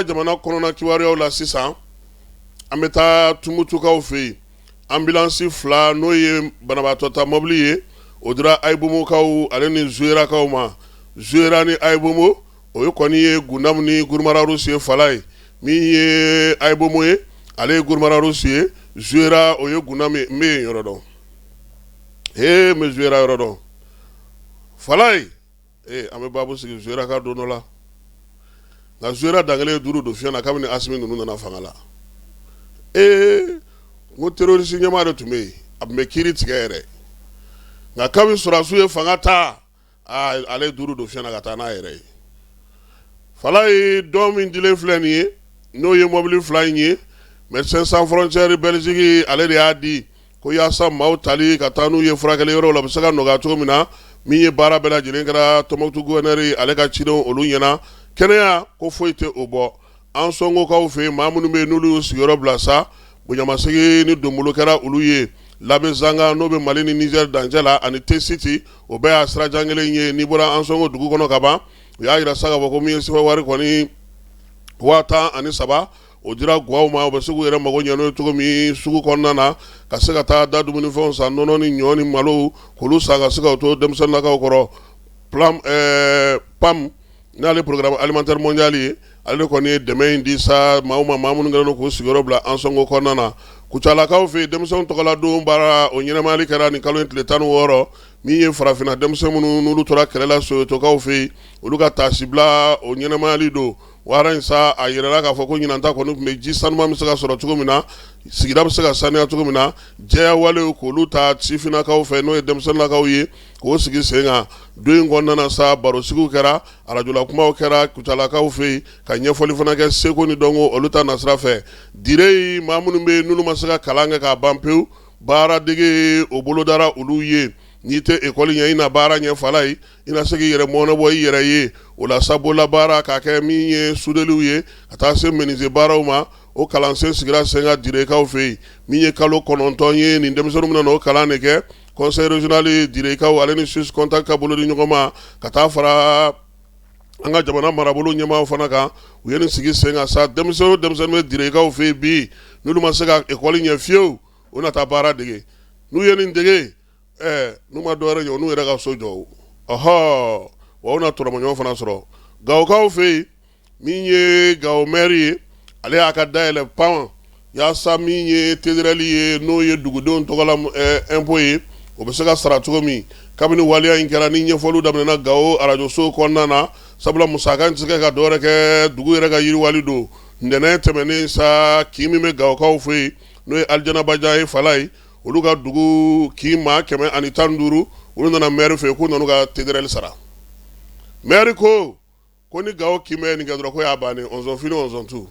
Jamana kɔnɔna kibaruyaw la sisan, an bɛ taa Tumutukaw fɛ yen. Ambulance 2, n'o ye banabaatɔ ta mobili ye, o dira Ayibomokaw ale ni Zuwerakaw ma. Zuwera ni Ayibomo, o ye kɔni ye Gundamu ni Gurumararusi ye. Fala ye min ye Ayibomo ye, ale ye Gurumararusi ye. Zuwera, o ye Gundamu ye. N bɛ yen yɔrɔ dɔn, ee, n bɛ Zuwera yɔrɔ dɔn. Fala ye, ee, an bɛ baabu sigi Zuwera ka don dɔ la. Nka Zuwera dankelen ye duuru don fiɲɛ na kabini Asimi ninnu nana fanga la. Ee, n ko terroriste ɲɛmaa de tun bɛ yen, a tun bɛ kiiri tigɛ yɛrɛ. Nka kabini sɔrɔdasiw ye fanga ta, aa, ale ye duuru don fiɲɛ na ka taa n'a yɛrɛ ye. Fala ye dɔn min dilen filɛ nin ye, n'o ye mobili 2 in ye, Médecins Sans Frontières Belgique, ale de y'a di ko yaasa maaw tali ka taa n'u ye furakɛli yɔrɔ la bɛ se ka nɔgɔya cogo min na. Min ye baara bɛɛ lajɛlen kɛra Tɔnbukutu gouverneur ale ka cidenw olu ɲɛna. Kɛnɛya ko foyi tɛ o bɔ. Ansongokaw fɛ yen, maa minnu bɛ yen n'olu y'u sigiyɔrɔ bila sa, bonyamasegin ni donbolo kɛra olu ye Labezanga, n'o bɛ Mali ni Niger dancɛ la, ani Tesiti, o bɛɛ y'a sirajan kelen ye. N'i bɔra Ansongo dugu kɔnɔ ka ban, u y'a jira sa k'a fɔ ko min ye sefa wari kɔni 13,000, o dira gwaw ma, u bɛ se k'u yɛrɛ mago ɲɛ n'o ye cogo min sugu kɔnɔna na, ka se ka taa da dumunifɛnw san, nɔnɔ ni ɲɔ ni malo, k'olu san ka se ka to denmisɛnninlakaw kɔrɔ. PAM, n'ale Programme alimentaire mondial ye, ale de kɔni ye dɛmɛ in di sa maaw ma, maa minnu kɛlen don k'u sigiyɔrɔ bila Ansongo kɔnɔna na. Kucalakaw fɛ yen, denmisɛnw tɔgɔladon baara, o ɲɛnamayali kɛra nin kalo in tile 16. Min ye farafinna denmisɛn minnu n'olu tora kɛlɛ la Soyetokaw fɛ yen, olu ka taasibila, o ɲɛnamayali don. Wara in sa, a yirala k'a fɔ ko ɲinan ta kɔni tun bɛ ji sanuman bɛ se ka sɔrɔ cogo min na, sigida bɛ se ka saniya cogo min na, jɛya walew k'olu ta sifinnakaw fɛ, n'o ye denmisɛnninlakaw ye, k'o sigi sen kan. Don in kɔnɔna na sa, barosigiw kɛra, arajola kumaw kɛra Kucalakaw fɛ yen, ka ɲɛfɔli fana kɛ seko ni dɔnko olu ta nasira fɛ. Dire, maa minnu bɛ yen n'olu ma se ka kalan kɛ k'a ban pewu, baaradege o bolodara olu ye. N'i tɛ ekɔli ɲɛ, i na baara ɲɛ. Fala ye, i na se k'i yɛrɛ mɔnɛ bɔ i yɛrɛ ye. O la sa, bololabaara k'a kɛ min ye sudeliw ye ka taa se menuisier baaraw ma, o kalansen sigira sen kan Direkaw fɛ yen. Min ye kalo 9 ye, nin denmisɛnninw bɛna o kalan de kɛ. Conseil régional Direkaw ale ni Suisse Contact ka bolo di ɲɔgɔn ma ka taa fara an ka jamana marabolo ɲɛmaaw fana kan, u ye nin sigi sen kan sa. Denmisɛnnin o denmisɛnnin bɛ Direkaw fɛ yen bi, n'olu ma se ka ekɔli ɲɛ fiyewu, u na taa baara dege. N'u ye nin dege, n'u ma dɔwɛrɛ ɲɛ, n'u yɛrɛ ka so jɔ, ɔhɔ, wa u na tɔrɔmɔɲɔgɔn fana sɔrɔ. Gawokaw fɛ yen, min ye Gawo maire ye, ale y'a ka dayɛlɛ pan yaasa min ye TDRL ye, n'o ye dugudenw tɔgɔla impôt ye, o bɛ se ka sara cogo min. Kabini waleya in kɛra ni ɲɛfɔliw daminɛna Gawo arajoso kɔnɔna na, sabula musaka in tɛ se ka dɔwɛrɛ kɛ dugu yɛrɛ ka yiriwali don. Ntɛnɛn tɛmɛnen sa, kin min bɛ Gawokaw fɛ yen, n'o ye Alijanabajan ye, Fala ye, olu ka dugu kin maa 115, olu nana maire fɛ yen k'u nana ka TDRL sara. Maire ko ko ni Gawo kin bɛ nin kɛ dɔrɔn, ko y'a bannen, ɔnzɔn fini ɔnzɔn tu.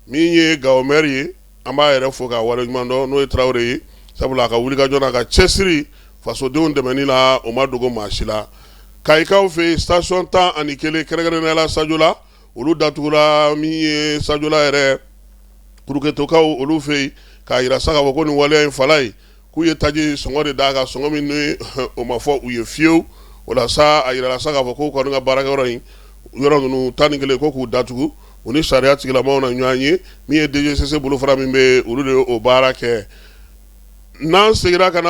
Min ye Gawo maire ye, an b'a yɛrɛ fo k'a waleɲuman dɔn, n'o ye Tarawele ye, sabula a ka wulikajɔ n'a ka cɛsiri fasodenw dɛmɛni la, o ma dogo maa si la. Kayikaw fɛ yen, station 11, kɛrɛnkɛrɛnnenya la Sajola, olu datugura. Min ye Sajola yɛrɛ Kuruketokaw olu fɛ yen, k'a jira sa k'a fɔ ko nin waleya in, Fala ye, k'u ye taji sɔngɔ de d'a kan, sɔngɔ min ni o ma fɔ u ye fiyewu. O la sa, a yirala sa k'a fɔ k'u kɔni ka baarakɛyɔrɔ in yɔrɔ ninnu 11, ko k'u datugu. U ni sariya tigilamaw na ɲɔgɔn ye. Min ye DGCC bolofara min bɛ, olu de ye o baara kɛ. N'an seginna ka na